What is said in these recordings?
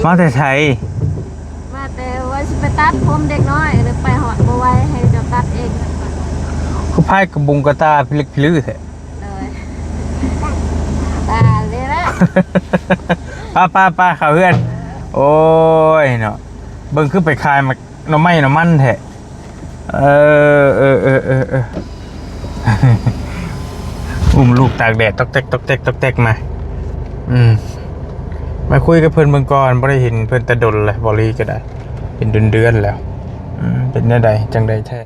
ມາແຕ່ໃສ? ມາແຕ່ວ່າຊິໄປຕັດຜົມເດັກນ້ອຍ ແລ້ວໄປຮອດບໍ່ໄຫວ ໃຫ້ເຂົາຕັດເອງ. ຄືພາຍກະບຸງກະຕາພິລຶກພິລືແທ້. ໂດຍ ຕາເລີຍລະ. ໄປໆໆ ເຂົ້າເຮືອນ. ໂອ້ຍເນາະ ເບິ່ງຄືໄປຂາຍໝາກໜໍ່ໄມ້ໜໍ່ມັນແທ້. ເອີ ເອີ ອຸ້ມລູກຕາກແດດ ຕອກແຕກ ຕອກແຕກ ຕອກແຕກມາ. ອືມ ມາຄຸຍກັບເພິ່ນເບິ່ງກ່ອນ ບໍ່ໄດ້ເຫັນເພິ່ນແຕ່ດົນແລ້ວ ບໍ່ລີກໍໄດ້ ເປັນເດືອນໆແລ້ວ. ອືມ ເປັນແນວໃດ ຈັ່ງໃດແທ້?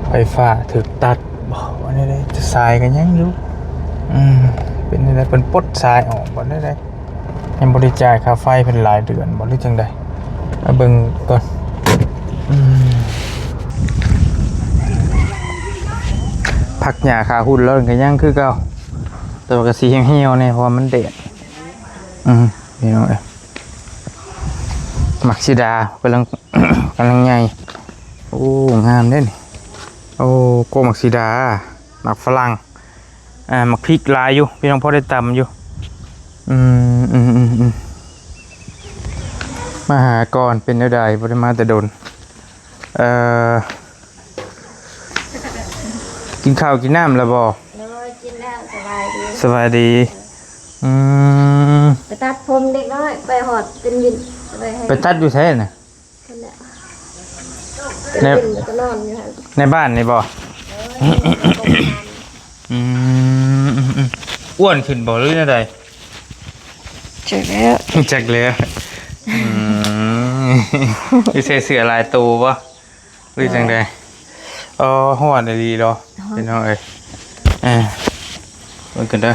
ໄຟຟ້າຖືກຕັດບໍ ວ່າແນວໃດ? ສາຍກໍຍັງຢູ່. ອືມ ເປັນແນວໃດ? ເພິ່ນປົດສາຍອອກບໍ ແນວໃດ? ຍັງບໍ່ໄດ້ຈ່າຍຄ່າໄຟເພິ່ນຫຼາຍເດືອນບໍ ຫຼືຈັ່ງໃດ? ມາເບິ່ງກ່ອນ. ອືມ ຜັກຫຍ້າຂາຫຸ່ນລາວກໍຍັງຄືເກົ່າ ແຕ່ວ່າກໍຊິຫ່ຽວໆແດ່ ເພາະວ່າມັນແດດ. ອືມ ພີ່ນ້ອງເອີຍ ໝາກສີດາກຳລັງ ກຳລັງໃຫຍ່. ໂອ້ ງາມເດ້ນີ້. ໂອ້ ໂກໝາກສີດາ ໝາກຝຣັ່ງ ອ່າ ໝາກພິກຫຼາຍຢູ່ ພີ່ນ້ອງ ພໍໄດ້ຕຳຢູ່. ອືມ ອືມ ອືມ ອືມ ມາຫາກ່ອນ ເປັນແນວໃດ ບໍ່ໄດ້ມາແຕ່ດົນ. ເອີ ກິນເຂົ້າກິນນ້ຳແລ້ວບໍ່? ໂດຍ ກິນແລ້ວ. ສະບາຍດີ ສະບາຍດີ. ອືມ ໄປຕັດຜົມເດັກນ້ອຍ ໄປຮອດເປັນວິນ ໄປໃຫ້ ໄປຕັດຢູ່ໃສນະ? ນັ້ນແຫຼະ ໃນ ເປັນວິນ ແລ້ວກໍນອນຢູ່ຫັ້ນ ໃນບ້ານນີ້ບໍ່? ໂດຍ ອືມ ອ້ວນຂຶ້ນບໍ່ ຫຼືແນວໃດ? ຈັກແລ້ວ ຈັກແລ້ວ. ອືມ ຄືໃສ່ເສື້ອຫຼາຍໂຕບໍ່ ຫຼືຈັ່ງໃດ? ອໍ ຮ້ອນອີ່ຫຼີເນາະ ຮ້ອນ ພີ່ນ້ອງເອີຍ. ເອີ ເບິ່ງກັນເດີ. ຮະ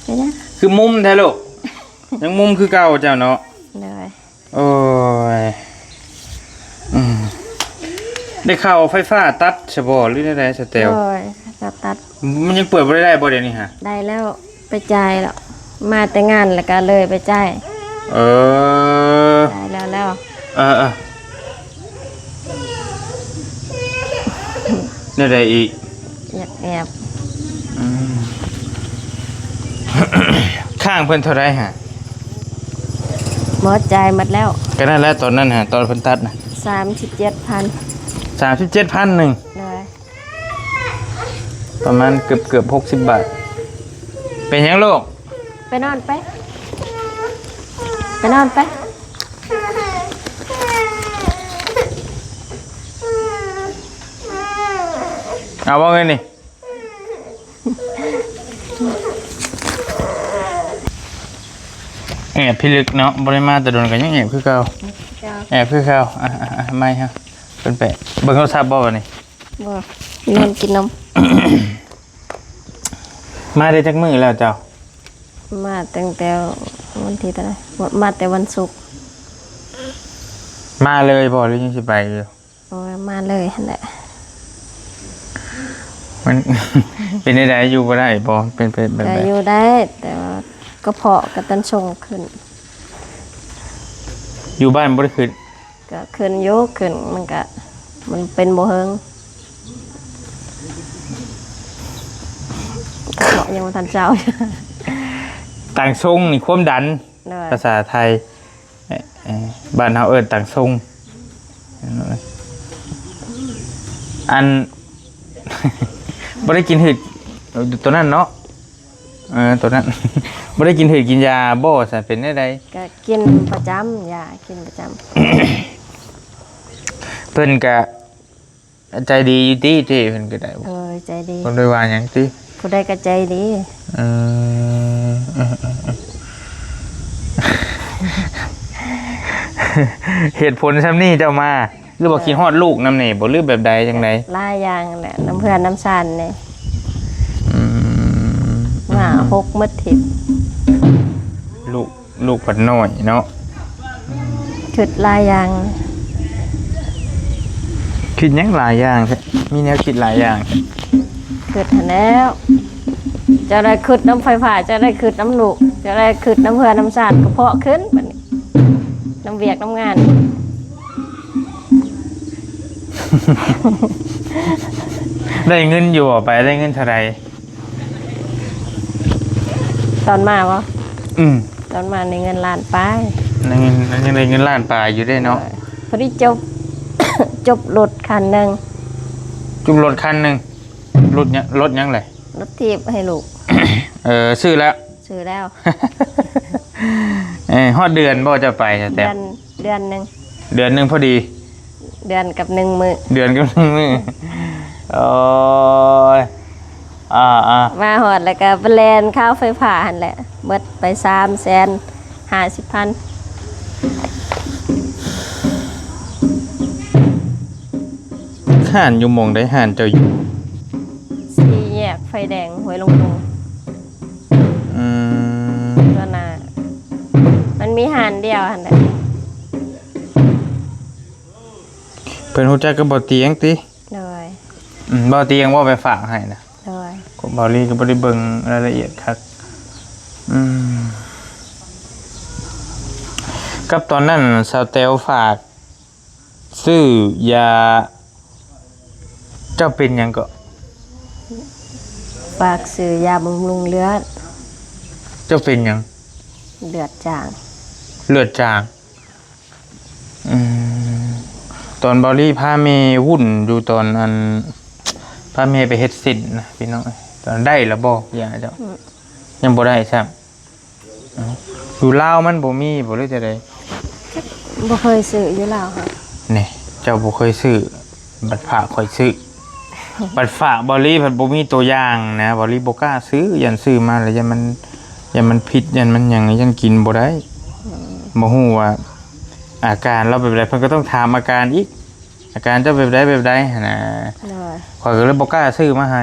ເປັນຫຍັງ? ຄືມຸມແທ້ລູກ? ຍັງມຸມຄືເກົ່າເຈົ້າເນາະ? ໂດຍ. ໂອ້ຍ ອືມ ໄດ້ຂ່າວໄຟຟ້າຕັດຊະບໍ່ ຫຼືແນວໃດສະແຕວ? ໂດຍ ເຂົາຕັດ. ມັນຍັງເປີດບໍ່ໄດ້ ໄດ້ບໍ່ດຽວນີ້ຫະ? ໄດ້ແລ້ວ ໄປຈ່າຍແລ້ວ ມາແຕ່ງານແລ້ວກໍເລີຍໄປຈ່າຍ. ເອີ ໄດ້ແລ້ວ ແລ້ວ. ເອີ ເອີ ແນວໃດອີກ? ຢາກແອບ. ອືມ ຄ້າງເພິ່ນເທົ່າໃດຫະ? ໝົດ ຈ່າຍໝົດແລ້ວ. ກໍນັ້ນແຫຼະ ຕອນນັ້ນຫະ ຕອນເພິ່ນຕັດນະ ສາມສິບເຈັດພັນ. ສາມສິບເຈັດພັນໜຶ່ງ. ໂດຍ. ປະມານເກືອບໆຫົກສິບບາດ. ເປັນຫຍັງລູກ? ໄປນອນໄປ ໄປນອນໄປ. ເອົາບໍ່ເງິນນີ້? ແອບພິລຶກເນາະ ບໍ່ໄດ້ມາແຕ່ດົນກໍຍັງແອບຄືເກົ່າ. ແອບຄືເກົ່າ ແອບຄືເກົ່າ. ອ່ະ ອ່ະ ອ່ະ ໄມ້ເຮົາ ເພິ່ນໄປເບິ່ງໂທລະສັບບໍ່ບັດນີ້? ບໍ່ ນອນກິນນົມ. ມາໄດ້ຈັກມື້ແລ້ວເຈົ້າ? ມາຕັ້ງແຕ່ວັນທີເທົ່າໃດ? ມາແຕ່ວັນສຸກ. ມາເລີຍບໍ່ ຫຼືຍັງຊິໄປຢູ່? ໂອ້ຍ ມາເລີຍຫັ້ນແຫຼະ. ມັນເປັນແນວໃດ ຢູ່ບໍ່ໄດ້ບໍ່? ເປັນ ເປັນແບບໃດ? ກໍຢູ່ໄດ້ ແຕ່ວ່າກະເພາະກະຕັນຊົງຂຶ້ນ. ຢູ່ບ້ານບໍ່ໄດ້ຂຶ້ນ? ກະຂຶ້ນຢູ່ ຂຶ້ນ ມັນກະ ມັນເປັນບໍ່ເຫິງ ກະເພາະຍັງບໍ່ທັນເຊົາ. ຕັນຊົງນີ້ຄວາມດັນ. ໂດຍ. ພາສາໄທ ເອີ ເອີ ບ້ານເຮົາເອີ້ນຕັນຊົງ. ອັນ ບໍ່ໄດ້ກິນຫືດ ໂຕນັ້ນເນາະ. ເອີ ໂຕນັ້ນ ບໍ່ໄດ້ກິນຫືດກິນຢາບໍ່? ຊັ້ນເປັນແນວໃດ? ກະກິນປະຈຳ ຢາກິນປະຈຳ. ເພິ່ນກະໃຈດີຢູ່ຕິ ເຈ້ເພິ່ນກໍໄດ້. ໂດຍ ໃຈດີ. ເພິ່ນບໍ່ໄດ້ວ່າຫຍັງຕິ? ຜູ້ໃດກໍໃຈດີ. ເອີ ເອີ ເອີ ເອີ ເຫດຜົນຊ່ຳນີ້ເຈົ້າມາ ຫຼືວ່າຄິດຮອດລູກນຳນີ້ບໍ່ ຫຼືແບບໃດຈັ່ງໃດ? ຫຼາຍຢ່າງແຫຼະ ນຳເພື່ອນນຳຊານນີ້. ອືມ ມາຫົກໝົດທິບ ລູກ ລູກພັດນ້ອຍເນາະ. ຄຶດຫຼາຍຢ່າງ. ຄິດຫຍັງຫຼາຍຢ່າງແທ້? ມີແນວຄິດຫຼາຍຢ່າງແທ້? ຄຶດຫັ້ນແລ້ວ ເຈົ້າໄດ້ຄຶດນຳໄຟຟ້າ ເຈົ້າໄດ້ຄຶດນຳລູກ ເຈົ້າໄດ້ຄຶດນຳເຮືອນນຳຊາດ ກະເພາະຂຶ້ນບັດນີ້ ນຳວຽກນຳງານ. ໄດ້ເງິນຢູ່ບໍ່? ໄປໄດ້ເງິນເທົ່າໃດ? ຕອນມາບໍ່? ອືມ. ຕອນມາໄດ້ເງິນລ້ານປາຍ. ຍັງ ຍັງໄດ້ເງິນລ້ານປາຍຢູ່ເດ້ເນາະ. ໂດຍ ພໍດີຈົບ ຈົບລົດຄັນໜຶ່ງ. ຈົບລົດຄັນໜຶ່ງ. ລົດຫຍັງ ລົດຫຍັງແຫຼະ? ລົດຖີບໃຫ້ລູກ. ເອີ ຊື້ແລ້ວ? ຊື້ແລ້ວ. ເອີ ຮອດເດືອນບໍ່ເຈົ້າໄປ ສະແຕມ? ເດືອນ ເດືອນໜຶ່ງ. ເດືອນໜຶ່ງພໍດີ. ເດືອນກັບໜຶ່ງມື້. ເດືອນກັບໜຶ່ງມື້. ໂອ້ຍ ອ່າໆ ມາຮອດແລ້ວກໍໄປແລ່ນຄາວໄຟຟ້າຫັ້ນແຫຼະ ໝົດໄປສາມແສນຫ້າສິບພັນ. ຮ້ານຢູ່ໝ່ອງໃດ? ຮ້ານເຈົ້າຢູ່ ສີ່ແຍກໄຟແດງຫ້ວຍລົງໂພ. ອືມ ຕົວໜ້າ ມັນມີຮ້ານດຽວຫັ້ນແຫຼະ. ເພິ່ນຮູ້ຈັກກັບບໍ່ຕຽງຕິ? ໂດຍ. ອືມ ບໍ່ຕຽງເວົ້າໄປຝາກໃຫ້ນະ. ໂດຍ. ເບົາລີກໍບໍ່ໄດ້ເບິ່ງລາຍລະອຽດຄັກ. ອືມ ກັບຕອນນັ້ນສາວແຕວຝາກຊື້ຢາ ເຈົ້າເປັນຫຍັງເກາະ? ຝາກຊື້ຢາບຳລຸງເລືອດ. ເຈົ້າເປັນຫຍັງ? ເລືອດຈາງ. ເລືອດຈາງ. ອືມ ຕອນເບົາລີພາແມ່ວຸ້ນຢູ່ ຕອນອັນ ພາແມ່ໄປເຮັດເສັ້ນນະພີ່ນ້ອງເອີຍ ຕອນໄດ້ລະບໍ່ຢາເຈົ້າ? ອືມ ຍັງບໍ່ໄດ້ຊ້ຳ. ເອົ້າ ຢູ່ລາວມັນບໍ່ມີບໍ່ ຫຼືຈັ່ງໃດ? ບໍ່ເຄີຍຊື້ຢູ່ລາວຫັ້ນ. ນີ້ ເຈົ້າບໍ່ເຄີຍຊື້ ບັດຝາກຂ້ອຍຊື້. ບັດຝາກເບົາລີພັດບໍ່ມີຕົວຢ່າງນະ ເບົາລີບໍ່ກ້າຊື້ ຢ້ານຊື້ມາແລ້ວຢ້ານມັນ ຢ້ານມັນຜິດ ຢ້ານມັນຫຍັງ ຢ້ານກິນບໍ່ໄດ້. ອືມ ບໍ່ຮູ້ວ່າອາການລາວແບບໃດ ເພິ່ນກໍຕ້ອງຖາມອາການອີກ ອາການເຈົ້າແບບໃດແບບໃດຫັ້ນນະ. ໂດຍ. ຂ້ອຍກໍເລີຍບໍ່ກ້າຊື້ມາໃຫ້.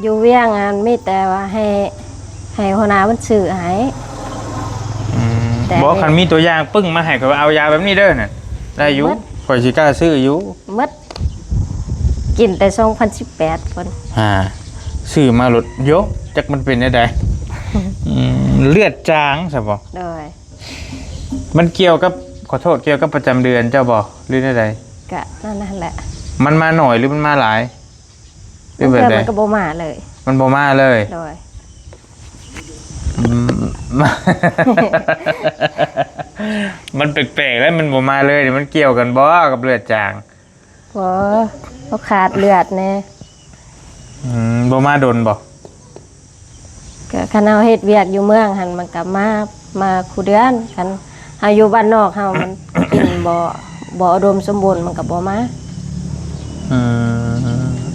ຢູ່ວຽງຫັ້ນມີແຕ່ວ່າໃຫ້ ໃຫ້ຫົວໜ້າເພິ່ນຊື້ໃຫ້. ອືມ ແຕ່ ບໍ່ ຄັນມີຕົວຢ່າງປຶ້ງມາໃຫ້ ຂ້ອຍວ່າເອົາຢາແບບນີ້ເດີນັ້ນ ໄດ້ຢູ່. ໝົດ ຂ້ອຍຊິກ້າຊື້ຢູ່. ໝົດ ກິນແຕ່ສອງພັນສິບແປດພຸ້ນ. ຫາ ຊື້ມາໂລດໂຍ ຈັກມັນເປັນແນວໃດ. ອືມ ເລືອດຈາງຊະບໍ່? ໂດຍ. ມັນກ່ຽວກັບ ຂໍໂທດ ກ່ຽວກັບປະຈຳເດືອນເຈົ້າບໍ່ ຫຼືແນວໃດ? ກະນັ້ນຫັ້ນແຫຼະ. ມັນມາໜ້ອຍ ຫຼືມັນມາຫຼາຍ ຫຼືແບບໃດ? ບາງເທື່ອມັນກໍບໍ່ມາເລີຍ. ມັນບໍ່ມາເລີຍ? ໂດຍ. ອືມ ມັນແປກໆ ແລ້ວມັນບໍ່ມາເລີຍນີ້ ມັນກ່ຽວກັນບໍ່ກັບເລືອດຈາງ? ບໍ່ ເຮົາຂາດເລືອດແດ່. ອືມ ບໍ່ມາດົນບໍ່? ກໍຄັນເຮົາເຮັດວຽກຢູ່ເມືອງຫັ້ນ ມັນກໍມາ ມາຄູ່ເດືອນ. ຄັນເຮົາຢູ່ບ້ານນອກເຮົາ ມັນກິນບໍ່ ບໍ່ອຸດົມສົມບູນ ມັນກໍບໍ່ມາ. ອືມ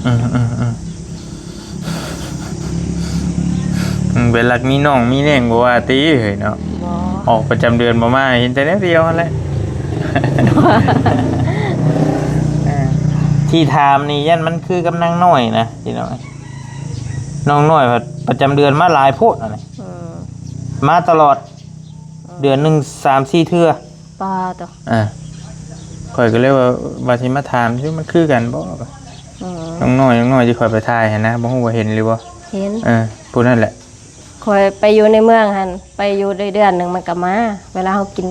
ອືມໆໆ ອືມ ເປັນຫຼັກມີນ້ອງມີແນ້ງບໍ່ວ່າຕິເຮີ້ຍເນາະ. ບໍ່ ອອກປະຈຳເດືອນບໍ່ມາ ເຫັນແຕ່ແນວດຽວຫັ້ນແຫຼະ. ເອີ ທີ່ຖາມນີ້ຢ້ານມັນຄືກັບນາງນ້ອຍນະ ພີ່ນ້ອງ. ນ້ອງນ້ອຍພັດປະຈຳເດືອນມາຫຼາຍໂພດຫັ້ນນະ. ອືມ ມາຕະຫຼອດ. ອືມ ເດືອນໜຶ່ງສາມສີ່ເທື່ອ. ປາໂຕ. ອ່າ ຂ້ອຍກໍເລີຍວ່າ ວ່າຊິມາຖາມຢູ່ ມັນຄືກັນບໍ່? ອືມ ນ້ອງນ້ອຍ ນ້ອງນ້ອຍທີ່ຂ້ອຍໄປຖ່າຍຫັ້ນນະ ບໍ່ຮູ້ວ່າເຫັນຫຼືບໍ່? ເຫັນ. ເອີ ຜູ້ນັ້ນແຫຼະ. ຂ້ອຍໄປຢູ່ໃນເມືອງຫັ້ນ ໄປຢູ່ໄດ້ເດືອນໜຶ່ງມັນກໍມາ ເວລາເຮົາກິນ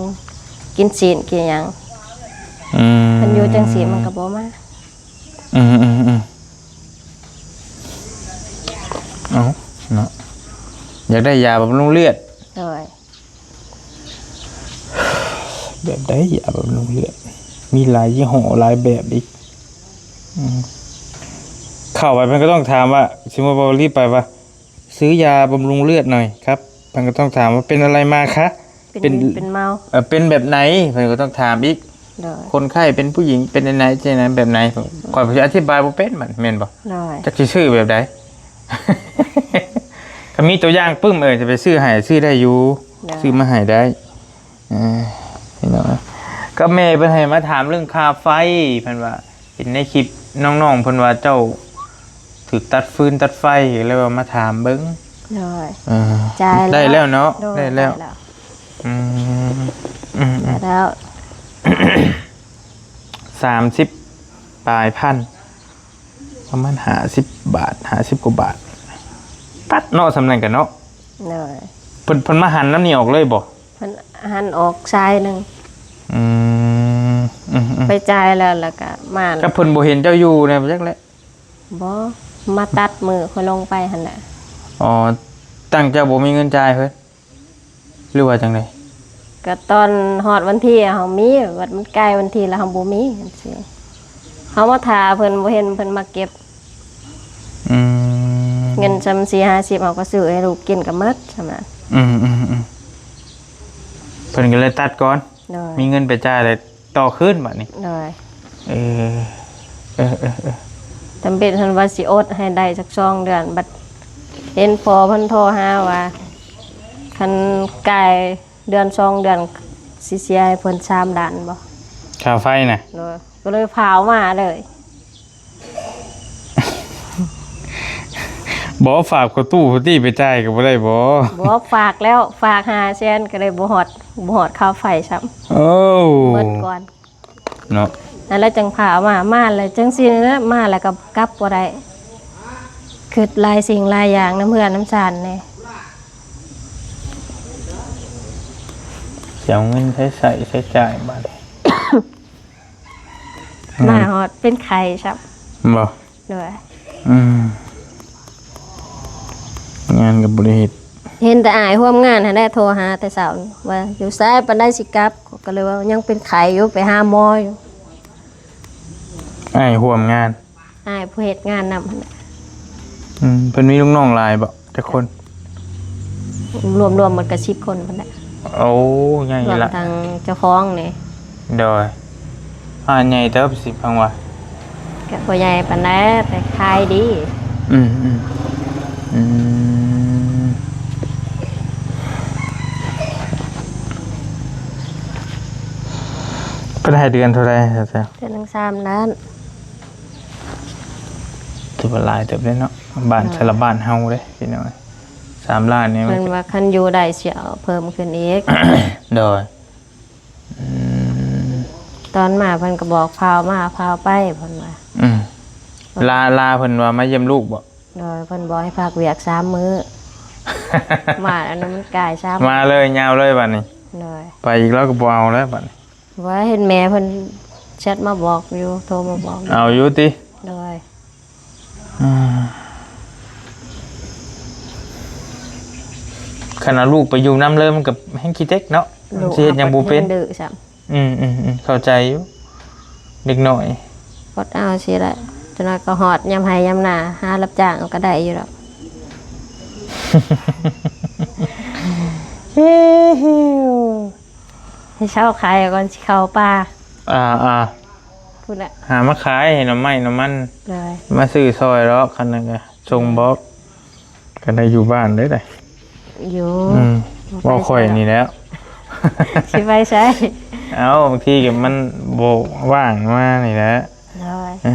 ກິນຊີ້ນກິນຫຍັງ. ອືມ ຄັນຢູ່ຈັ່ງຊີ້ມັນກໍບໍ່ມາ. ອືມໆໆ ເອົ້າ ເນາະ ຢາກໄດ້ຢາບຳລຸງເລືອດ. ໂດຍ. ແບບໃດຢາບຳລຸງເລືອດ? ມີຫຼາຍຍີ່ຫໍ້ຫຼາຍແບບອີກ. ອືມ ເຂົ້າໄປເພິ່ນກໍຕ້ອງຖາມວ່າ ສົມມຸດວ່າ ເບົາລີໄປວ່າ ຊື້ຢາບຳລຸງເລືອດໜ່ອຍຄັບ ເພິ່ນກໍຕ້ອງຖາມວ່າ ເປັນອະໄລມາຄະ? ເປັນ ເປັນ ເປັນເມົາ. ເອີ ເປັນແບບໃດ? ເພິ່ນກໍຕ້ອງຖາມອີກ. ໂດຍ. ຄົນໄຂ້ເປັນຜູ້ຍິງ ເປັນແນວໃດ ຈັ່ງໃດ ແບບໃດ? ອືມ ຂ້ອຍຊິອະທິບາຍບໍ່ເປັນບັດ ແມ່ນບໍ່? ໂດຍ. ຈັກຊິຊື້ແບບໃດ? ຄັນມີຕົວຢ່າງປຶ້ມ ເອີ ຈະໄປຊື້ໃຫ້ ຊື້ໄດ້ຢູ່. ໂດຍ. ຊື້ມາໃຫ້ໄດ້. ເອີ ພີ່ນ້ອງ ກໍແມ່ເພິ່ນໃຫ້ມາຖາມເລື່ອງຄ່າໄຟ ເພິ່ນວ່າ ເຫັນໃນຄລິບນ້ອງໆ ເພິ່ນວ່າເຈົ້າຖືກຕັດຟືນຕັດໄຟ ກໍເລີຍວ່າມາຖາມເບິ່ງ. ໂດຍ. ເອີ ຈ່າຍແລ້ວ ໄດ້ແລ້ວເນາະ. ໂດຍ. ໄດ້ແລ້ວ. ໄດ້ແລ້ວ. ອືມ ອືມໆ ໄດ້ແລ້ວ ສາມສິບປາຍພັນ ປະມານຫ້າສິບບາດ ຫ້າສິບກວ່າບາດ ຕັດເນາະ ສ່ຳນັ້ນກໍເນາະ. ໂດຍ. ເພິ່ນ ເພິ່ນມາຫັນນຳນີ້ອອກເລີຍບໍ່? ເພິ່ນຫັນອອກສາຍໜຶ່ງ. ອືມ ອືມໆ ໄປຈ່າຍແລ້ວ ແລ້ວກໍມາ. ກໍເພິ່ນບໍ່ເຫັນເຈົ້າຢູ່ແນວຈັກແຫຼະ. ບໍ່ ມາຕັດມື້ຂ້ອຍລົງໄປຫັ້ນແຫຼະ. ອໍ ຕັ້ງເຈົ້າບໍ່ມີເງິນຈ່າຍເພິ່ນ ຫຼືວ່າຈັ່ງໃດ? ກໍຕອນຮອດວັນທີເຮົາມີ ບັດມັນໃກ້ວັນທີແລ້ວເຮົາບໍ່ມີຈັ່ງຊີ້ ເຮົາມາຖ້າເພິ່ນບໍ່ເຫັນເພິ່ນມາເກັບ. ອືມ ເງິນຊ່ຳສີ່ຫ້າສິບເຮົາກໍຊື້ໃຫ້ລູກກິນກໍໝົດຊ່ຳນັ້ນ. ອືມໆໆ ເພິ່ນກໍເລີຍຕັດກ່ອນ. ໂດຍ ມີເງິນໄປຈ່າຍແລ້ວຕໍ່ຄືນບັດນີ້. ໂດຍ ເອີ ເອີໆໆ ຈຳເປັນເພິ່ນວ່າຊິອົດໃຫ້ໄດ້ຈັກສອງເດືອນ ບັດເຫັນພໍ່ເພິ່ນໂທຫາວ່າ ຄັນກາຍເດືອນສອງເດືອນ ຊິເສຍໃຫ້ເພິ່ນສາມລ້ານບໍ່ ຄ່າໄຟນະ. ໂດຍ ກໍເລີຍພາວມາເລີຍ. ບໍ່ຝາກເຂົ້າຕູ້ພຸ້ນຕິ ໄປຈ່າຍກໍບໍ່ໄດ້ບໍ່? ບໍ່ ຝາກແລ້ວ ຝາກຫ້າແສນ ກໍເລີຍບໍ່ຮອດ ບໍ່ຮອດຄ່າໄຟຊ້ຳ. ໂອ້ ໝົດກ່ອນເນາະ. ນັ້ນແຫຼະ ຈັ່ງພາມາ ມາແລ້ວຈັ່ງຊີ້ນະ ມາແລ້ວກໍກັບບໍ່ໄດ້ ຄິດຫຼາຍສິ່ງຫຼາຍຢ່າງນຳເຮືອນນຳຊານແດ່. ຊິເອົາເງິນໃຊ້ໃຊ້ຈ່າຍບາດນີ້ ມາຮອດເປັນໄຂ້ຊ້ຳບໍ່? ໂດຍ ອືມ ງານກໍບໍ່ໄດ້ເຮັດ. ເຫັນແຕ່ອ້າຍຮ່ວມງານຫັ້ນແຫຼະໂທຫາແຕ່ເຊົ້າວ່າ ຢູ່ໃສ ປານໃດຊິກັບ ກໍເລີຍວ່າຍັງເປັນໄຂ້ຢູ່ ໄປຫາໝໍຢູ່. ອ້າຍຮ່ວມງານ ອ້າຍຜູ້ເຮັດງານນຳຫັ້ນແຫຼະ. ອືມ ເພິ່ນມີລູກນ້ອງຫຼາຍບໍ່? ຈັກຄົນ? ລວມໆໝົດກໍສິບຄົນພຸ້ນແຫຼະ. ໂອ້ ໃຫຍ່ລະ ລວມທັງເຈົ້າຂອງນີ້. ໂດຍ ອ່າ ໃຫຍ່ເຕີບ ສິບ ພັງວ່າ ກໍບໍ່ໃຫຍ່ປານໃດ ແຕ່ຂາຍດີ. ອືມໆ ອືມ ເພິ່ນໃຫ້ເດືອນເທົ່າໃດ? ເດືອນໜຶ່ງສາມລ້ານ. ຖືວ່າຫຼາຍເຕີບເດ້ເນາະ ບ້ານ ໂດຍ ແຕ່ລະບ້ານເຮົາເດ້ພີ່ນ້ອງ ສາມລ້ານນີ້ ເພິ່ນວ່າຄັນຢູ່ໄດ້ຊິເອົາເພີ່ມຂຶ້ນອີກ. ໂດຍ ອືມ ຕອນມາເພິ່ນກໍບອກພາວມາພາວໄປ ເພິ່ນວ່າ. ອືມ ລາ ລາເພິ່ນວ່າມາຢ້ຽມລູກບໍ່? ໂດຍ ເພິ່ນບອກໃຫ້ພັກວຽກສາມມື້ ມາອັນນັ້ນມັນກາຍສາມ ມາເລີຍ ຍາວເລີຍບັດນີ້. ໂດຍ ໄປອີກແລ້ວກໍບໍ່ເອົາແລ້ວບັດນີ້. ວ່າເຫັນແມ່ເພິ່ນແຊັດມາບອກຢູ່ ໂທມາບອກຢູ່ ເອົາຢູ່ຕິ? ໂດຍ ອືມ ຄັນເອົາລູກໄປຢູ່ນຳເລີຍ ມັນກໍແຮ່ງຂີ້ເຕັກເນາະ ມັນຊິເຮັດຫຍັງບໍ່ເປັນ ມັນດື້ຊ້ຳ. ອືມໆໆ ເຂົ້າໃຈຢູ່ ເດັກນ້ອຍ ອົດເອົາຊີ້ແຫຼະ ຈັກໜ້ອຍກໍຮອດຍາມໄຮ່ຍາມນາ ຫາຮັບຈ້າງເອົາກໍໄດ້ຢູ່ດອກ. ໃຫ້ເຊົ່າຂາຍກ່ອນຊິເຂົ້າປ່າ. ອ່າໆ ພຸ້ນແຫຼະ ຫາມາຂາຍໃຫ້ໜໍ່ໄມ້ໜໍ່ມັນ. ໂດຍ ມາຊື້ຊ່ອຍດອກ ຄັນນັ້ນກໍສົ່ງບອກ. ກໍໄດ້ຢູ່ບ້ານເດ້ ຢູ່ ອືມ ບໍ່ໄປ ເວົ້າຂ້ອຍນີ້ແຫຼ້ວ ຊິໄປໃສ? ເອົ້າ ບາງທີກໍມັນບໍ່ວ່າງມານີ້ແຫຼະ. ໂດຍ ເອີ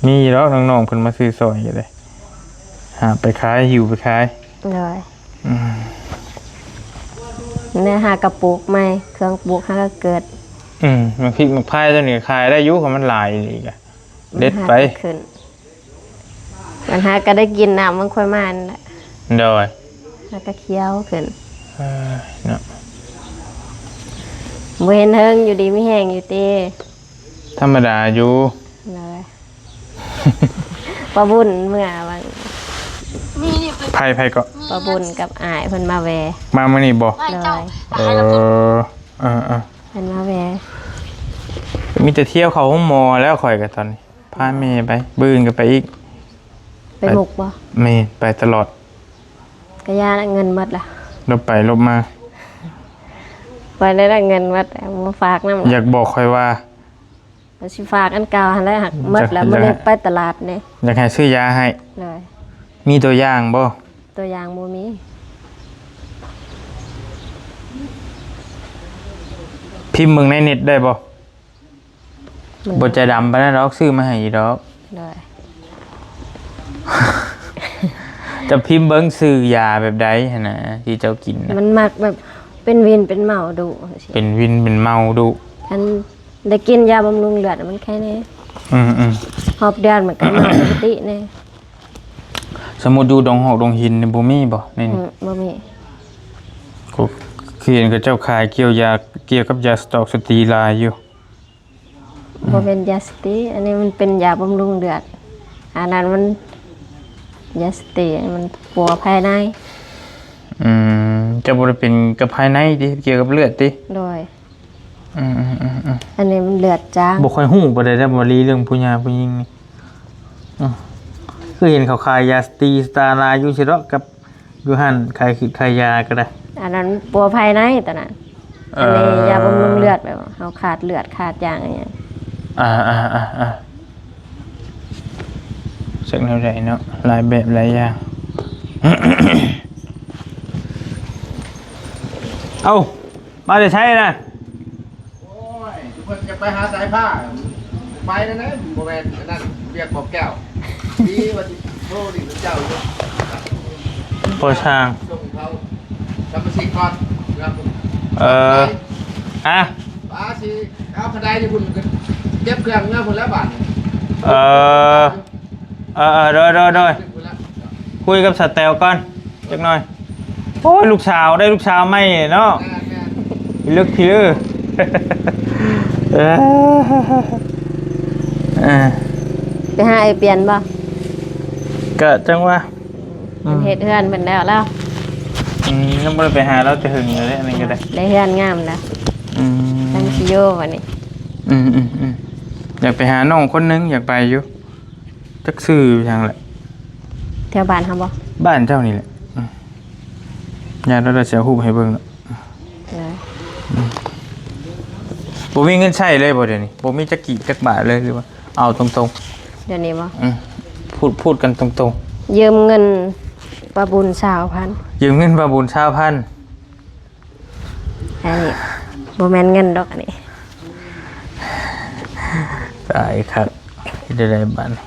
ມີດອກນ້ອງໆເພິ່ນມາຊື້ຊ່ອຍຢູ່ເດ້ ຫາໄປຂາຍ ຫິ້ວໄປຂາຍ. ໂດຍ ອືມ ແນວຫາກະປູກໃໝ່ ເຄື່ອງປູກຫາກະເກີດ. ອືມ ໝາກພິກໝາກພາຍຕົວນີ້ຂາຍໄດ້ຢູ່ ເພາະມັນຫຼາຍອີກ ເດັດໄປ ມັນຫາກໍຂຶ້ນ. ບັນຫາກໍໄດ້ກິນນ້ຳມັນຄ່ອຍມານັ້ນແຫຼະ. ໂດຍ ແລ້ວກໍຂຽວຂຶ້ນ. ເອີ ເນາະ ບໍ່ເຫັນເຫິງ ຢູ່ດີມີແຮງຢູ່ຕິ? ທຳມະດາຢູ່. ໂດຍ ປ້າບຸນເມືອຫວ່າງ ໃຜ ໃຜເກາະ? ປ້າບຸນກັບອ້າຍເພິ່ນມາແວ່. ມາມື້ນີ້ບໍ່? ໂດຍ ເອີ ເອີໆ ເພິ່ນມາແວ່. ມີແຕ່ທ່ຽວເຂົ້າໂຮງໝໍແລ້ວ ຂ້ອຍກໍຕອນນີ້ ພາແມ່ໄປ ມື້ອື່ນກໍໄປອີກ. ໄປມຸກບໍ່? ແມ່ນ ໄປຕະຫຼອດ. ກະຢ່າລະ ເງິນໝົດລະ ລົບໄປລົບມາ. ໄປໄດ້ລະ ເງິນໝົດ ມາຝາກນຳລະ. ຢາກບອກຂ້ອຍວ່າ ວ່າຊິຝາກອັນເກົ່າຫັ້ນແຫຼະ ຫາກໝົດລະ. ມື້ນີ້ໄປຕະຫຼາດເດ້ ຢາກໃຫ້ຊື້ຢາໃຫ້. ໂດຍ ມີຕົວຢ່າງບໍ່? ຕົວຢ່າງບໍ່ມີ. ພິມເບິ່ງໃນເນັດໄດ້ບໍ່? ມັນ ບໍ່ໃຈດຳປານໃດດອກ ຊື້ມາໃຫ້ຢູ່ດອກ. ໂດຍ ຈະພິມເບິ່ງຊື່ຢາແບບໃດຫັ້ນນະ ທີ່ເຈົ້າກິນນະ. ມັນມັກແບບເປັນວິນເປັນເມົາດຸ. ເປັນວິນເປັນເມົາດຸ. ຄັນໄດ້ກິນຢາບຳລຸງເລືອດມັນໄຄແດ່. ອືມໆ ຮອບເດືອນມັນກໍເມົາປົກກະຕິແດ່. ສົມມຸດຢູ່ດົງຮອກດົງຫີນນີ້ບໍ່ມີບໍ່ໃນນີ້? ອືມ ບໍ່ມີ. ກໍຄືເຫັນເຂົາເຈົ້າຂາຍກ່ຽວຢາ ກ່ຽວກັບຢາສະຕອກສະຕີຫຼາຍຢູ່. ບໍ່ແມ່ນຢາສະຕີ ອັນນີ້ມັນເປັນຢາບຳລຸງເລືອດ ອັນນັ້ນມັນຢາສະຕີ ມັນປົວພາຍໃນ. ອືມ ຈະບໍ່ໄດ້ເປັນກັບພາຍໃນຕິ ກ່ຽວກັບເລືອດຕິ? ໂດຍ. ອືມໆໆໆ ອັນນີ້ມັນເລືອດຈາງ. ບໍ່ຄ່ອຍຮູ້ປານໃດເດ້ ວ່າລີເລື່ອງຜູ້ຫຍ່າຜູ້ຍິງນີ້. ອືມ ຄືເຫັນເຂົາຂາຍຢາສະຕີສະຕາລາຢູ່ຊີ້ດອກ ກັບຢູ່ຮ້ານຂາຍຂືດຂາຍຢາກໍໄດ້. ອັນນັ້ນປົວພາຍໃນຕອນນັ້ນ. ເອີ ອັນນີ້ຢາບຳລຸງເລືອດ ແບບວ່າເຮົາຂາດເລືອດຂາດຢາງອີ່ຫຍັງ. ອ່າໆໆໆ ຈັກແນວໃດເນາະ ຫຼາຍແບບຫຼາຍຢ່າງ. ເອົ້າ ມາແຕ່ໃສນະ? ໂອ້ຍ ເພິ່ນຈະໄປຫາສາຍຟ້າ ໄປແນວໃດ? ບໍ່ແມ່ນອັນນັ້ນ ວຽກຂອງແກ້ວ ດີວ່າຊິໂທດິນເຈົ້າຢູ່ ພໍຊ່າງ ສົ່ງເຂົາສະມາຊິກກ່ອນນະ. ເອີ ອະ ປາຊິເອົາຄັນໄດຢູ່ພຸ້ນ ເກັບເຄື່ອງເມືອພຸ້ນແລ້ວບາດນີ້. ເອີ ເອີໆ ໂດຍໆໆ ຄຸຍກັບສາວແຕວກ່ອນຈັກໜ່ອຍ. ໂອ້ຍ ລູກສາວ ໄດ້ລູກສາວໃໝ່ເນາະ. ແມ່ນໆ ພິລຶກພິລຶ ເອີ ເອີ ໄປຫາອ້າຍປ່ຽນບໍ່? ກະຈັ່ງວ່າ ເພິ່ນເຮັດເຮືອນເພິ່ນແລ້ວແລ້ວ. ອືມ ຍັງບໍ່ໄດ້ໄປຫາລາວແຕ່ຫຶງເລີຍ ອັນນີ້ກໍໄດ້ ໄດ້ເຮືອນງາມແລ້ວ. ອືມ ທັງຊິຢູ່ບັດນີ້. ອືມໆໆ ຢາກໄປຫານ້ອງຄົນໜຶ່ງ ຢາກໄປຢູ່. ຈັກຊື່ຫຍັງແຫຼະ ແຖວບ້ານເຮົາບໍ່? ບ້ານເຈົ້ານີ້ແຫຼະ. ອືມ ຍາດວ່າເຮົາຊິເອົາຮູບໃຫ້ເບິ່ງເນາະ. ເອີ ອືມ ບໍ່ມີເງິນໃຊ້ເລີຍບໍ່ດຽວນີ້? ບໍ່ມີຈັກກີບຈັກບາດເລີຍ ຫຼືວ່າເອົາຕົງໆ? ດຽວນີ້ບໍ່? ອືມ ພູດ ພູດກັນຕົງໆ. ຢືມເງິນປ້າບຸນຊາວພັນ. ຢືມເງິນປ້າບຸນຊາວພັນ. ອັນນີ້ບໍ່ແມ່ນເງິນດອກ ອັນນີ້. ຕາຍຄັກ ເຮັດໄດ້ບາດນີ້.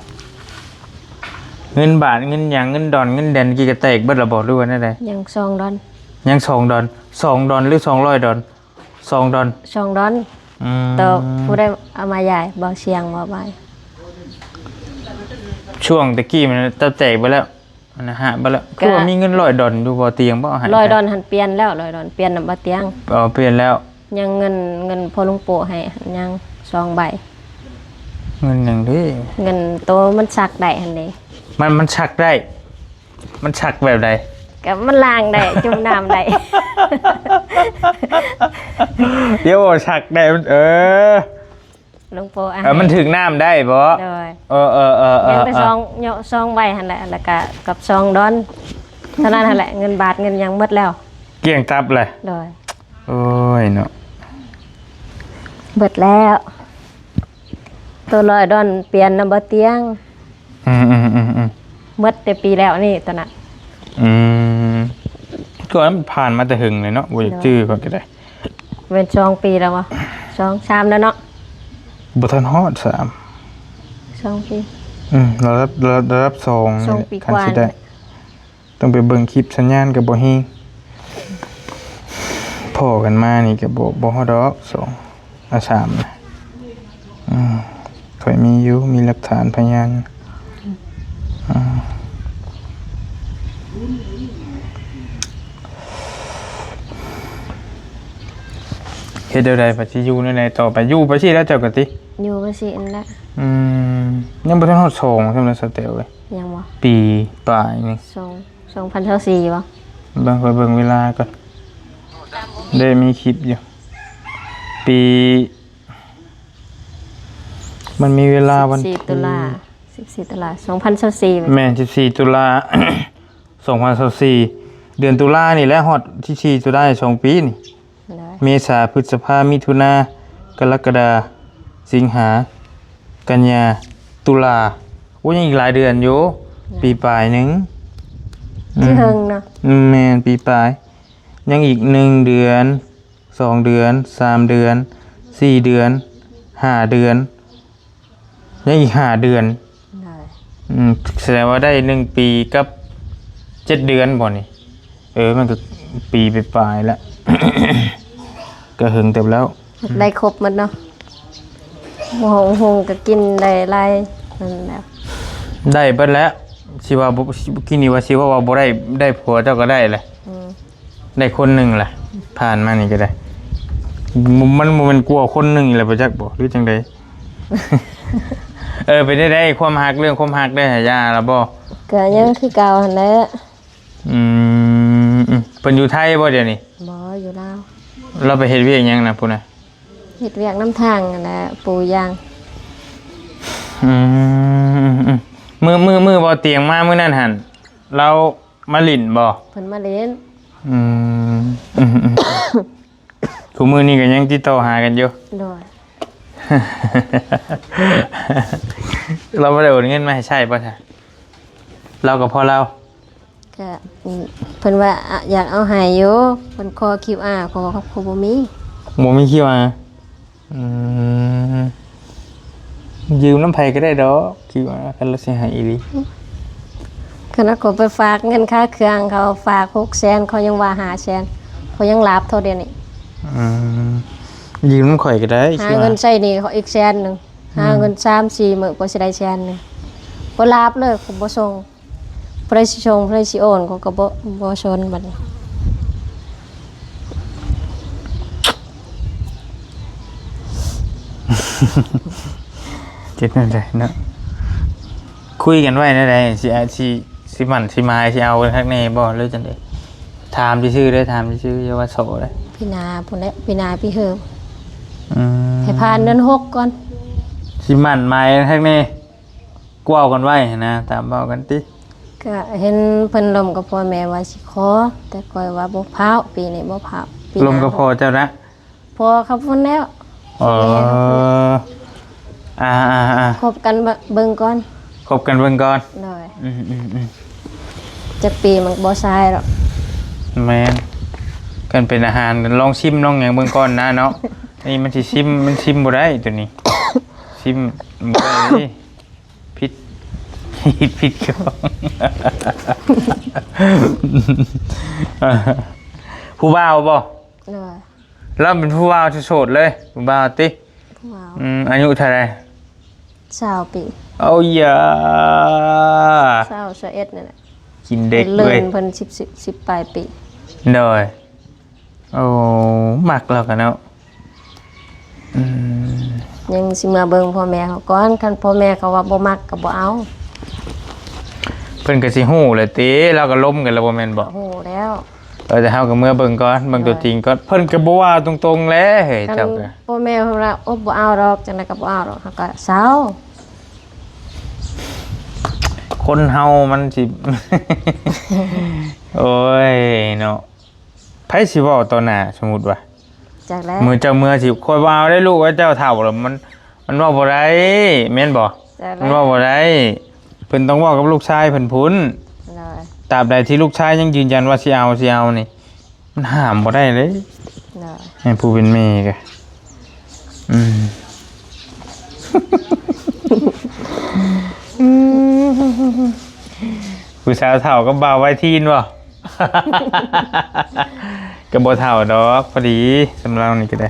ເງິນບາດ ເງິນຫຍັງ ເງິນດອນ ເງິນແດນ ກີ້ກະແຕກເບິດລະບໍ່ ຫຼືວ່າແນວໃດ? ຍັງສອງດອນ. ຍັງສອງດອນ. ສອງດອນ ຫຼື ສອງຮ້ອຍດອນ? ສອງດອນ. ສອງດອນ. ອືມ ຕໍ່ຜູ້ໃດເອົາມາຢາຍ ບໍ່ສຽງບໍ່ບາຍ. ຊ່ວງແຕ່ກີ້ມັນຕະແຕກເບິດແລ້ວ. ອັນນັ້ນຫາກເບິດແລ້ວ. ກະ ຄືວ່າມີເງິນຮ້ອຍດອນຢູ່ບໍ່ຕຽງບໍ່? ເອົາໃຫ້ ຮ້ອຍດອນຫັ້ນປ່ຽນແລ້ວ ຮ້ອຍດອນປ່ຽນນຳບໍ່ຕຽງ. ອໍ ປ່ຽນແລ້ວ. ຍັງເງິນ ເງິນພໍ່ລຸງໂປ້ໃຫ້ຍັງສອງໃບ. ເງິນຫຍັງເດ້? ເງິນໂຕມັນຊັກໄດ້ຫັ້ນເດ້. ມັນ ມັນຊັກໄດ້? ມັນຊັກແບບໃດ? ກະມັນລ້າງໄດ້ ຈຸ່ມນ້ຳໄດ້. ດຽວ ຊັກໄດ້ ມັນ ເອີ ລຸງໂປ ອ່ະ ເອີ ມັນຖືກນ້ຳໄດ້ບໍ່? ໂດຍ. ເອີໆໆໆ ຍັງແຕ່ສອງ ເຍາະ ສອງໃບຫັ້ນແຫຼະ ແລ້ວກະກັບສອງດອນ ເທົ່ານັ້ນຫັ້ນແຫຼະ. ເງິນບາດເງິນຫຍັງໝົດແລ້ວ ກ້ຽງຕັບແຫຼະ. ໂດຍ. ໂອ້ຍເນາະ ເບິດແລ້ວ. ໂຕຮ້ອຍດອນປ່ຽນນຳບໍ່ຕຽງ. ອືມໆໆໆ ໝົດແຕ່ປີແລ້ວນີ້ຕອນນັ້ນ. ອືມ ກໍຜ່ານມາແຕ່ຫຶງເລີຍເນາະ ບໍ່ຢາກຈື່ຂ້ອຍກໍໄດ້. ແມ່ນສອງປີແລ້ວບໍ່? ສອງ ສາມແລ້ວເນາະ. ບໍ່ທັນຮອດສາມ ສອງປີ. ອືມ ລະດັບ ລະ ລະດັບສອງ ສອງປີກວ່າ ຄັນຊິໄດ້ ຕ້ອງໄປເບິ່ງຄລິບ ສັນຍານກໍບໍ່ແຮງ. ພໍ້ກັນມານີ້ກໍບໍ່ ບໍ່ຮອດດອກ ສອງ ອາ ສາມນະ. ອືມ ຂ້ອຍມີຢູ່ ມີຫຼັກຖານພະຍານ. ອືມ ເຮັດແນວໃດ ບັດຊິຢູ່ແນວໃດຕໍ່ໄປ? ຢູ່ໄປຊີ້ແລ້ວເຈົ້າກໍຕິ? ຢູ່ໄປຊີ້ຫັ້ນແຫຼະ. ອືມ ຍັງບໍ່ທັນຮອດສອງຊ້ຳນະ ສາວແຕວເອີຍ. ຍັງບໍ່? ປີປາຍນີ້ ສອງ ສອງພັນຊາວສີ່ບໍ່? ເບິ່ງ ຂ້ອຍເບິ່ງເວລາກ່ອນ ໄດ້ມີຄລິບຢູ່. ປີ ມັນມີເວລາວັນ ສິບສີ່ ຕຸລາ ສິບສີ່ ຕຸລາ ສອງພັນຊາວສີ່. ແມ່ນ ສິບສີ່ ຕຸລາ ສອງພັນຊາວສີ່ ເດືອນຕຸລານີ້ແຫຼະ ຮອດທີສີ່ ຕຸລາ ສອງປີນີ້. ໂດຍ. ເມສາ ພຶດສະພາ ມິຖຸນາ ກໍລະກະດາ ສິງຫາ ກັນຍາ ຕຸລາ. ໂອ້ ຍັງອີກຫຼາຍເດືອນຢູ່. ໂດຍ. ປີປາຍໜຶ່ງ. ອືມ ຊິເຖິງເນາະ. ອືມ ແມ່ນ ປີປາຍ. ຍັງອີກໜຶ່ງເດືອນ ສອງເດືອນ ສາມເດືອນ ສີ່ເດືອນ ຫ້າເດືອນ ຍັງອີກຫ້າເດືອນ. ໂດຍ. ອືມ ສະແດງວ່າໄດ້ໜຶ່ງປີກັບເຈັດເດືອນບໍ່ນີ້? ເອີ ມັນກໍປີປາຍໆແລ້ວ ກໍເຖິງເຕີບແລ້ວ. ໄດ້ຄົບໝົດເນາະ ຫົງ ຫົງກໍກິນໄດ້ຫຼາຍນັ້ນແຫຼະ. ໄດ້ເບິດແລ້ວ. ຊິວ່າບໍ່ ກິນນີ້ວ່າ ຊິເວົ້າວ່າບໍ່ໄດ້ ໄດ້ຜົວເຈົ້າກໍໄດ້ແຫຼະ. ອືມ. ໄດ້ຄົນໜຶ່ງລະ ຜ່ານມານີ້ກໍໄດ້. ມັນ ມັນບໍ່ແມ່ນກວ່າຄົນໜຶ່ງລະບໍ່ຈັກບໍ່ ຫຼືຈັ່ງໃດ? ເອີ ເປັນໄດ້ ຄວາມຮັກ ເລື່ອງຄວາມຮັກໄດ້ຫາຢາລະບໍ່? ກໍຍັງຄືເກົ່າຫັ້ນແຫຼະ. ອືມ ອືມ ເພິ່ນຢູ່ໄທບໍ່ດຽວນີ້? ບໍ່ ຢູ່ລາວ. ລາວໄປເຮັດວຽກຫຍັງນະພຸ້ນນະ? ເຮັດວຽກນຳທາງຫັ້ນແຫຼະ ປູຢາງ. ອືມ ມື້ ມື້ ມື້ບໍ່ຕຽງມາມື້ນັ້ນຫັ້ນ ລາວມາຫຼິ້ນບໍ່? ເພິ່ນມາຫຼິ້ນ. ອືມ ອືມ ອືມ ທຸກມື້ນີ້ກໍຍັງຕິດຕໍ່ຫາກັນຢູ່? ໂດຍ. ລາວບໍ່ໄດ້ໂອນເງິນມາໃຫ້ໃຊ້ບໍ່ຊະ? ລາວກໍພໍລາວ. ກະ ອືມ ເພິ່ນວ່າ ອະ ຢາກເອົາໃຫ້ຢູ່ ເພິ່ນຂໍຄິວອາ ເຂົາ ເຂົາບໍ່ມີ ບໍ່ມີຄິວອາ. ອືມ ຢືມນຳໃຜກໍໄດ້ດອກ ຄິວອາ ຄັນລາວຊິໃຫ້ອີ່ຫຼີ. ຂະໜາດຂ້ອຍໄປຝາກເງິນຄ່າເຄື່ອງ ເຂົາຝາກຫົກແສນ ເຂົາຍັງວ່າຫ້າແສນ ເຂົາຍັງລາບເທົ່າດຽວນີ້. ອືມ ຢືມນຳຂ້ອຍກໍໄດ້ ຫາເງິນໃຊ້ໜີ້ເຂົາອີກແສນໜຶ່ງ ອືມ ຫາເງິນສາມສີ່ມື້ກໍຊິໄດ້ແສນໜຶ່ງ ບໍ່ລາບເລີຍ ເຂົາບໍ່ສົ່ງ. ຜູ້ໃດຊິສົ່ງ ຜູ້ໃດຊິໂອນ ເຂົາກໍບໍ່ ບໍ່ສົນບັດນີ້. ເຮັດແນວໃດເນາະ? ຄຸຍກັນໄວ້ແນວໃດ? ຊິ ອາ ຊິ ຊິໝັ້ນຊິໝາຍ ຊິເອົາກັນຄັກແນ່ບໍ່ ຫຼືຈັ່ງໃດ? ຖາມຊື່ໆເດີ ຖາມຊື່ໆ ຢ່າວ່າໂສເດີ. ປີໜ້າພຸ້ນແຫຼະ ປີໜ້າປີເຫີມ. ອືມ ໃຫ້ຜ່ານເດືອນຫົກກ່ອນ ຊິໝັ້ນໝາຍກັນຄັກແນ່. ເວົ້າກັນໄວ້ຫັ້ນນະ ຕາມເວົ້າກັນຕິ. ກະເຫັນເພິ່ນລົມກັບພໍ່ແມ່ວ່າຊິຂໍ ແຕ່ຂ້ອຍວ່າບໍ່ພ້າວ ປີນີ້ບໍ່ພ້າວ ປີໜ້າ. ລົມກັບພໍ່ເຈົ້ານະ? ພໍ່ເຂົາພຸ້ນແລ້ວ. ເອີ ແມ່ເຂົາພຸ້ນແລ້ວ. ອ່າໆໆ ຄົບກັນເບິ່ງກ່ອນ ຄົບກັນເບິ່ງກ່ອນ. ໂດຍ. ອືມໆໆ ຈັກປີມັນບໍ່ຊາຍດອກ. ແມ່ນ ຄັນເປັນອາຫານ ລອງຊິມລອງຫຍັງເບິ່ງກ່ອນນະເນາະ. ອັນນີ້ມັນຊິຊິມ ມັນຊິມບໍ່ໄດ້ໂຕນີ້ ຊິມບໍ່ໄດ້ເດ້. ຜິດ ຜິດ ຜິດ ຜູ້ບ່າວບໍ່? ໂດຍ. ລາວເປັນຜູ້ບ່າວໂສດເລີຍ ຜູ້ບ່າວຕິ? ຜູ້ບ່າວ. ອືມ ອາຍຸເທົ່າໃດ? ຊາວປີ. ເອົາຢາ ຊາວ ຊາວເອັດນີ້ແຫຼະ ກິນເດັກເວີຍ ເລີນເພິ່ນສິບ ສິບ ສິບປາຍປີ. ໂດຍ. ໂອ້ ມັກແລ້ວກະເນາະ. ອືມ ຍັງຊິເມືອເບິ່ງພໍ່ແມ່ເຂົາກ່ອນ ຄັນພໍ່ແມ່ເຂົາວ່າບໍ່ມັກກໍບໍ່ເອົາ. ເພິ່ນກໍຊິຮູ້ແຫຼະຕິ ລາວກໍລົມກັນແລ້ວບໍ່ແມ່ນບໍ່? ຮູ້ແລ້ວ. ເອີ ແຕ່ເຮົາກໍເມືອເບິ່ງກ່ອນ ເບິ່ງຕົວຈິງກ່ອນ. ເອີ ເພິ່ນກໍບໍ່ວ່າຕົງໆແຫຼະ ເຮີ້ຍ ເຈົ້າກໍ ພໍ່ແມ່ເພິ່ນວ່າ ໂອ້ ບໍ່ເອົາດອກ ຈັ່ງໃດກໍບໍ່ເອົາດອກ ເຮົາກໍເຊົາ. ຄົນເຮົາມັນຊິ ໂອ້ຍເນາະ. ໃຜຊິເວົ້າຕໍ່ໜ້າ ສົມມຸດວ່າ ຈັກແລ້ວ ມື້ເຈົ້າເມືອຊິ ຂ້ອຍວ່າເອົາໄດ້ລູກ ວ່າເຈົ້າເຖົ້າແລ້ວ ມັນ ມັນເວົ້າບໍ່ໄດ້ ແມ່ນບໍ່? ຈັກແລ້ວ ມັນເວົ້າບໍ່ໄດ້ ເພິ່ນຕ້ອງເວົ້າກັບລູກຊາຍເພິ່ນພຸ້ນ. ໂດຍ. ຕາບໃດທີ່ລູກຊາຍຍັງຢືນຢັນວ່າຊິເອົາ ຊິເອົານີ້ ມັນຫ້າມບໍ່ໄດ້ເດ້. ໂດຍ. ໃຫ້ຜູ້ເປັນແມ່ກະ ອືມ ຜູ້ສາວເຖົ້າກັບບ່າວໄວທີນບໍ່? ກໍບໍ່ເຖົ້າດອກ ພໍດີ ສ່ຳລາວນີ້ກໍໄດ້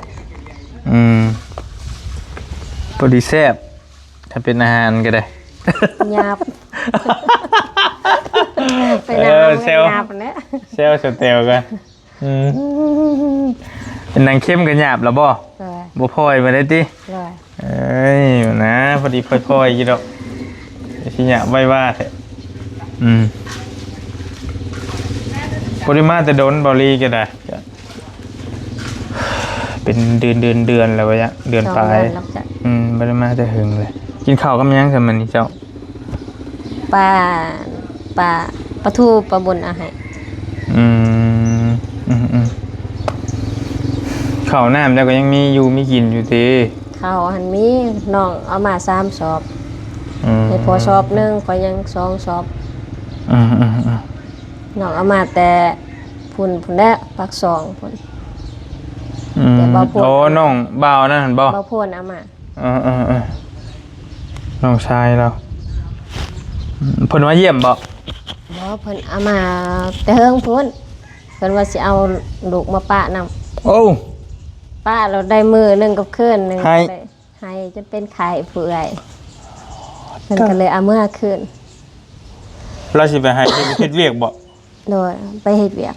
ອືມ ພໍດີແຊບ ຖ້າເປັນອາຫານກໍໄດ້ ຫຍາບ ເປັນອາຫານ ເອີ ແຊວ ຫຍາບແຫຼະ ແຊວສະແຕວກັນ. ອືມ ເປັນນາງເຄັມກໍຫຍາບແລ້ວບໍ່? ໂດຍ. ບໍ່ພໍຍມາໄດ້ຕິ? ໂດຍ. ເອີຍ ນະ ພໍດີຄ່ອຍໆຢູ່ດອກ ຊິຫຍາບໄວວ່າແທ້. ອືມ ບໍ່ໄດ້ມາແຕ່ດົນ ເບົາລີກໍໄດ້ ເປັນເດືອນ ເດືອນ ເດືອນແລ້ວວະຍະ ເດືອນປາຍ. ສອງເດືອນແລ້ວຈ້ະ. ອືມ ບໍ່ໄດ້ມາແຕ່ເຫິງເລີຍ. ກິນເຂົ້າກັບຫຍັງຊັ້ນມື້ນີ້ເຈົ້າ? ປາ ປາ ປາທູປ້າບຸນເອົາໃຫ້. ອືມ ອືມໆ ເຂົ້ານ້ຳເຈົ້າກໍຍັງມີຢູ່ມີກິນຢູ່ຕິ? ເຂົ້າຫັ້ນມີ ນ້ອງເອົາມາສາມຊອບ. ອືມ ໃຫ້ພໍ່ຊອບໜຶ່ງ ຂ້ອຍຍັງສອງຊອບ. ອືມໆໆ ນ້ອງເອົາມາແຕ່ພຸ້ນ ພຸ້ນແຫຼະ ປາກຊ່ອງພຸ້ນ. ອືມ ແຕ່ບ່າວໂພນ ໂອ້ ນ້ອງບ່າວນັ້ນຫັ້ນບໍ່? ບ່າວໂພນເອົາມາ. ເອີໆໆ ນ້ອງຊາຍລາວ ເພິ່ນມາຢ້ຽມບໍ່? ບໍ່ ເພິ່ນເອົາມາແຕ່ເຫິງພຸ້ນ ເພິ່ນວ່າຊິເອົາລູກມາປະນຳ. ໂອ້ ປະແລ້ວໄດ້ມື້ໜຶ່ງກັບຄືນໜຶ່ງ ໄຫ້ ໄຫ້ຈົນເປັນໄຂ້ຜູ້ເອື້ອຍ ເພິ່ນກໍເລີຍເອົາເມືອຄືນ. ລາວຊິໄປໄຫ້ເຮັດວຽກບໍ່? ໂດຍ ໄປເຮັດວຽກ.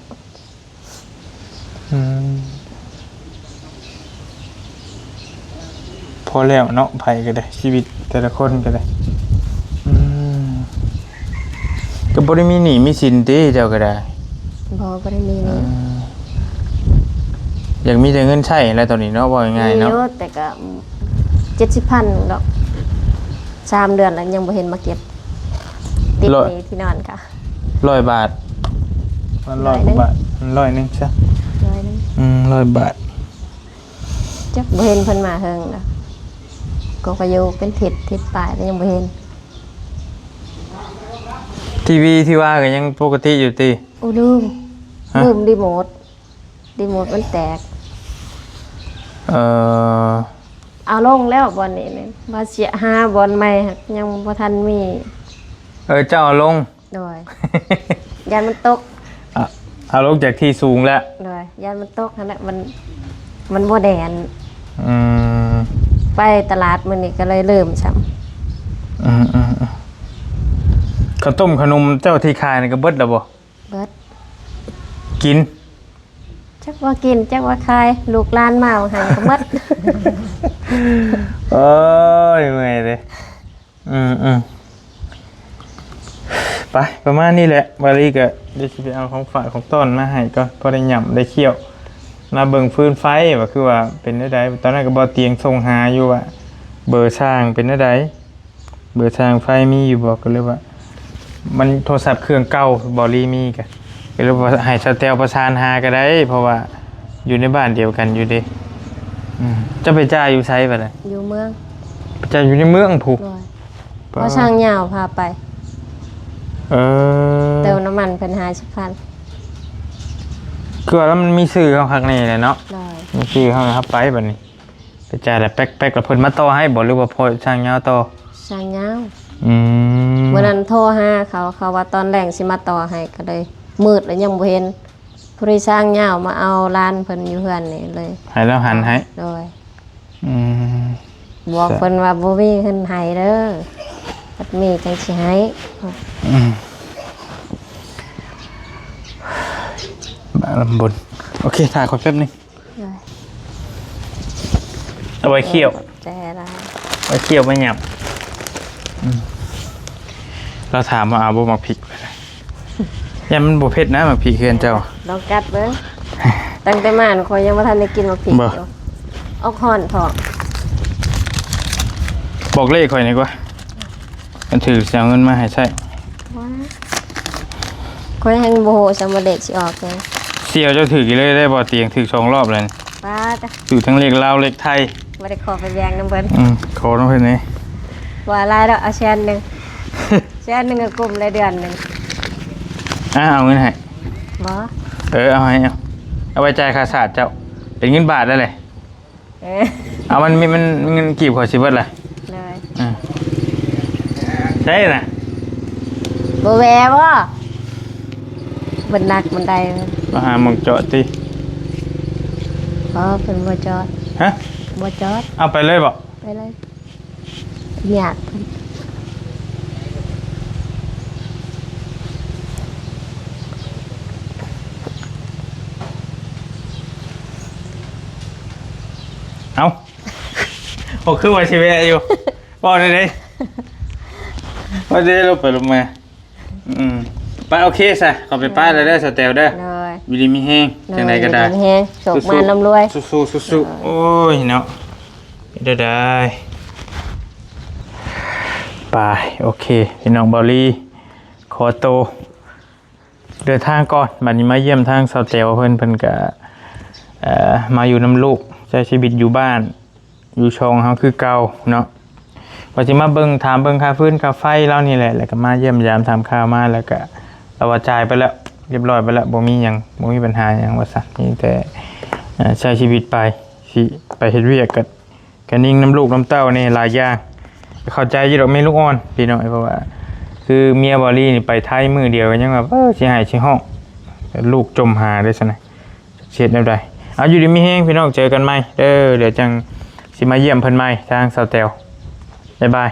ອືມ ພໍແລ້ວເນາະ ໃຜກໍໄດ້ ຊີວິດແຕ່ລະຄົນກໍໄດ້. ອືມ ກໍບໍ່ໄດ້ມີໜີ້ມີສິນຕິ ເຈົ້າກໍໄດ້? ບໍ່ ບໍ່ໄດ້ມີເງິນ. ອ່າ ຢາກມີແຕ່ເງິນໃຊ້ແຫຼະຕອນນີ້ເນາະ ເວົ້າງ່າຍໆເນາະ. ມີຢູ່ ແຕ່ກໍ ເຈັດສິບພັນດອກ ສາມເດືອນແລ້ວຍັງບໍ່ເຫັນມາເກັບ ຕິດໜີ້ທີ່ນອນກະ ຮ້ອຍບາດ ມັນຮ້ອຍກວ່າບາດ ມັນຮ້ອຍໜຶ່ງຊະ ຮ້ອຍໜຶ່ງ ອືມ ຮ້ອຍບາດ. ຈັກບໍ່ເຫັນເພິ່ນມາເຫິງແລ້ວ ກໍ ກໍຢູ່ເປັນທິດ ທິດປາຍແລ້ວຍັງບໍ່ເຫັນ. ທີວີທີ່ວ່າກໍຍັງປົກກະຕິຢູ່ຕິ? ໂອ້ ລືມ ຮະ? ລືມຣີໂມດ ຣີໂມດມັນແຕກ. ເອີ ເອົາລົງແລ້ວບ່ອນນີ້ນີ້ ວ່າຊິຫາບ່ອນໃໝ່ ຍັງບໍ່ທັນມີ. ເອີ ເຈົ້າເອົາລົງ? ໂດຍ ຢ້ານມັນຕົກ. ອາ ເອົາລົງຈາກທີ່ສູງແລ້ວ. ໂດຍ ຢ້ານມັນຕົກຫັ້ນແຫຼະ ມັນ ມັນບໍ່ແໜ້ນ. ອືມ ໄປຕະຫຼາດມື້ນີ້ກໍເລີຍລືມຊ້ຳ. ອືມໆໆ ເຂົ້າຕົ້ມເຂົ້າໜົມເຈົ້າທີ່ຂາຍນີ້ກໍເບິດແລ້ວບໍ່? ເບິດ. ກິນ? ຈັກວ່າກິນ ຈັກວ່າຂາຍ ລູກຫຼານມາເອົາໃຫ້ກໍໝົດ. ໂອ້ຍ ເມື່ອຍເດ້. ອືມໆ ໄປ ປະມານນີ້ແຫຼະ ບາລີກໍດຽວຊິໄປເອົາຂອງຝາກຂອງຕ້ອນມາໃຫ້ກ່ອນ ພໍໄດ້ຫຍ້ຳໄດ້ຄ້ຽວ ມາເບິ່ງຟືນໄຟວ່າຄືວ່າເປັນແນວໃດ. ຕອນນັ້ນກໍບໍ່ຕຽງສົ່ງຫາຢູ່ວ່າເບີຊ່າງເປັນແນວໃດ ເບີຊ່າງໄຟມີຢູ່ບໍ່ ກໍເລີຍວ່າ ມັນໂທລະສັບເຄື່ອງເກົ່າ ບາລີມີກະ ກໍເລີຍວ່າໃຫ້ສາວແຕວປະສານຫາກໍໄດ້ ເພາະວ່າຢູ່ໃນບ້ານດຽວກັນຢູ່ເດ້. ອືມ ເຈົ້າໄປຈ່າຍຢູ່ໃສບາດນີ້? ຢູ່ເມືອງ. ໄປຈ່າຍຢູ່ໃນເມືອງພຸ້ນ? ໂດຍ ພໍ່ຊ່າງຍາວພາໄປ. ເອີ ເຕີມນ້ຳມັນເພິ່ນຫ້າສິບພັນ. ຄືວ່າແລ້ວມັນມີຊື່ເຮົາຄັກແນ່ແຫຼະເນາະ. ໂດຍ ມີຊື່ເຮົາ ເຮົາໄປບາດນີ້ ໄປຈ່າຍແລ້ວແປັກໆ ແລ້ວເພິ່ນມາຕໍ່ໃຫ້ບໍ່ ຫຼືວ່າພໍ່ຊ່າງຍາວຕໍ່? ຊ່າງຍາວ. ອືມ ມື້ນັ້ນໂທຫາເຂົາ ເຂົາວ່າຕອນແລງຊິມາຕໍ່ໃຫ້ ກໍເລີຍມືດແລ້ວຍັງບໍ່ເຫັນ. ຜູ້ໃດຊ່າງຍາວມາເອົາຫຼານເພິ່ນຢູ່ເຮືອນນີ້ເລີຍ ໃຫ້ລາວຫັນໃຫ້. ໂດຍ. ອືມ ບອກເພິ່ນວ່າບໍ່ມີເງິນໃຫ້ເດີ ຄັນມີຈັ່ງຊິໃຫ້. ອືມ ບ້ານລຳບົນ. ໂອເຄ ຖ້າຂ້ອຍແປັບໜຶ່ງ. ເອົາໄວ້ຄ້ຽວ ຂອບໃຈຫຼາຍ ໄວ້ຄ້ຽວໄວ້ຫຍ້ຳ. ອືມ ລາວຖາມວ່າເອົາບໍ່ໝາກພິກ ຢ້ານມັນບໍ່ເຜັດນະ ໝາກພິກເຮືອນເຈົ້າ. ລອງກັດເບິ່ງ ຕັ້ງແຕ່ມາຂ້ອຍຍັງບໍ່ທັນໄດ້ກິນໝາກພິກຢູ່. ອອກຮ້ອນເພາະ ບອກເລກຂ້ອຍນີ້ກວ່າ ຄັນຖືກຊິເອົາເງິນມາໃຫ້ໃຊ້. ຂ້ອຍແຮ່ງບໍ່ຮູ້ຊ້ຳວ່າເລກຊິອອກຫຍັງ. ສ່ຽວເຈົ້າຖືກອີກເລີຍໄດ້ບໍ່ ຕຽງຖືກສອງລອບແລ້ວນີ້. ປ້າດ ຖືກທັງເລກລາວເລກໄທ. ບໍ່ໄດ້ຂໍໄປແບ່ງນຳເພິ່ນ. ອືມ ຂໍນຳເພິ່ນແດ່. ບໍ່ຫຼາຍດອກ ເອົາແສນໜຶ່ງ ແສນໜຶ່ງກໍກຸ້ມໄດ້ເດືອນໜຶ່ງ. ອ່າ ເອົາເງິນໃຫ້. ບໍ່ ເອີ ເອົາໃຫ້ ເອົາ ເອົາໄວ້ຈ່າຍຄ່າສາດເຈົ້າ ເປັນເງິນບາດໄດ້ແຫຼະ. ເອີ ເອົາ ມັນມີ ມັນເງິນກີບຂ້ອຍຊິເບິດລະ. ເລີຍ ອ່າ ໃສນະ? ບໍ່ແວ່ບໍ່? ເພິ່ນໜັກບັນໄດ ມາຫາໝ່ອງຈອດຕິ. ບໍ່ ເພິ່ນບໍ່ຈອດ. ຮະ? ບໍ່ຈອດ. ເອົາ ໄປເລີຍບໍ່? ໄປເລີຍ. ຍາກ. ເອົ້າ ໂອ້ ຄືວ່າຊິແວະຢູ່ ເວົ້າໄດ້ເດ້ ວ່າຊິລົງໄປລົງມາ. ອືມ ໄປ ໂອເຄຊະ ເຂົ້າໄປປ້າແລ້ວເດີ ສາວແຕວເດີ. ໂດຍ ຢູ່ດີມີແຮງ ໂດຍ ຈັ່ງໃດກໍໄດ້ ຢູ່ດີມີແຮງ ໂຊກມານ ລ່ຳລວຍ ສູ້ໆ ສູ້ໆ. ໂອ້ຍເນາະ ເຮັດໄດ້ ໄປ ໂອເຄ ພີ່ນ້ອງ ເບົາລີ ຂໍໂຕ ເດີນທາງກ່ອນ. ບັດນີ້ມາຢ້ຽມທາງສາວແຕວເພິ່ນ ເພິ່ນກະ ເອີ ມາຢູ່ນຳລູກ ໃຊ້ຊີວິດຢູ່ບ້ານ ຢູ່ຊ່ອງເຮົາຄືເກົ່າເນາະ. ວ່າຊິມາເບິ່ງ ຖາມເບິ່ງຄ່າຟືນຄ່າໄຟລາວນີ້ແຫຼະ ແລ້ວກະມາຢ້ຽມຢາມ ຖາມຂ່າວມາ ແລ້ວກະລາວວ່າຈ່າຍໄປແລ້ວ ຮຽບຮ້ອຍໄປແລ້ວ ບໍ່ມີຫຍັງ ບໍ່ມີບັນຫາຫຍັງວ່າຊັ້ນ. ມີແຕ່ ເອີ ໃຊ້ຊີວິດໄປ ຊິໄປເຮັດວຽກ ກະ ກະນິ່ງນຳລູກນຳເຕົ້າແດ່ ຫຼາຍຢ່າງ. ເຂົ້າໃຈຢູ່ດອກ ແມ່ລູກອ່ອນພີ່ນ້ອງ ເພາະວ່າຄືເມຍເບົາລີນີ້ໄປໄທມື້ດຽວ ກໍຍັງວ່າ ເອີ ຊິໄຫ້ຊິຮ້ອງ ແຕ່ລູກຈົ່ມຫາເດ້ຊັ້ນນະ ຊິເຮັດແນວໃດ. ເອົາ ຢູ່ດີມີແຮງພີ່ນ້ອງ ເຈີກັນໃໝ່ເດີ ດຽວຈັ່ງຊິມາຢ້ຽມເພິ່ນໃໝ່ ທາງສາວແຕວ. ບາຍບາຍ.